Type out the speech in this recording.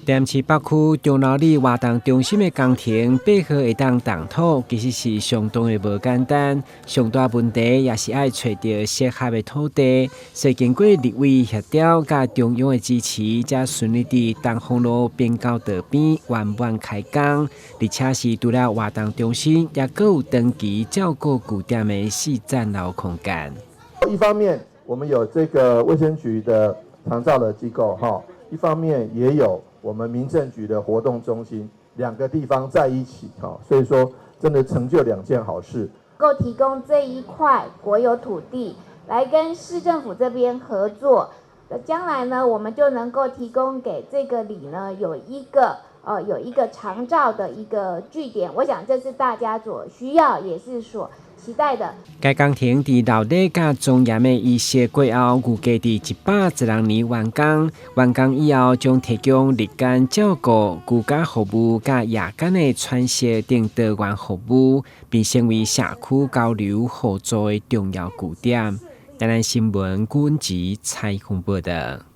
台南市北區中坜里活動中心的工程八號會當動土，其實是相當的無簡單。上大問題也是愛揣著適合的土地，所以經過立委協調佮中央的支持，才順利佇東風路邊溝道邊圓滿開工。而且是除了活動中心，也閣有長期照顧據點的四層樓空間。一方面，我們有這個衛生局的長照的機構，哈，一方面也有我們民政局的活動中心，兩個地方在一起，哈，所以說真的成就兩件好事。夠提供這一塊國有土地來跟市政府這邊合作，那將來呢，我們就能夠提供給這個里呢有一個長照的一個據點，我想這是大家所需要，也是所期待的。該工程佇老禮佮莊嚴的儀式過後，預計佇116年完工。完工以後，將提供日間照顧、居家服務佮夜間的喘息等多元服務，並成為社區交流合作的重要據點。台南新聞阮吉採訪報導。